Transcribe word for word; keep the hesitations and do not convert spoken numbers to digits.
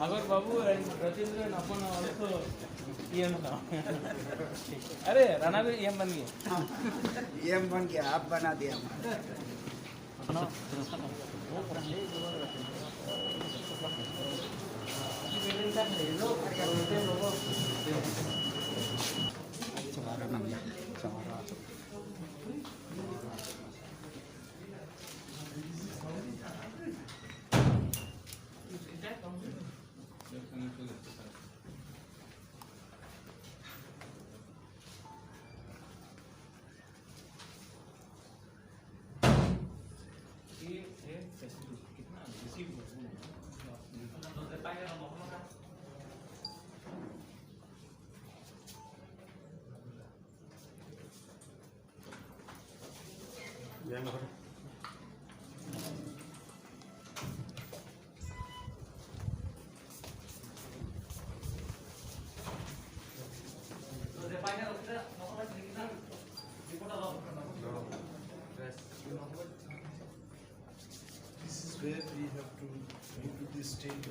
अगर बाबू रविंद्र अपन also E M था। अरे, राणा भी E M बन गया। E M बन गया, आप बना दिया हमारा। This is where we have to go to this stage.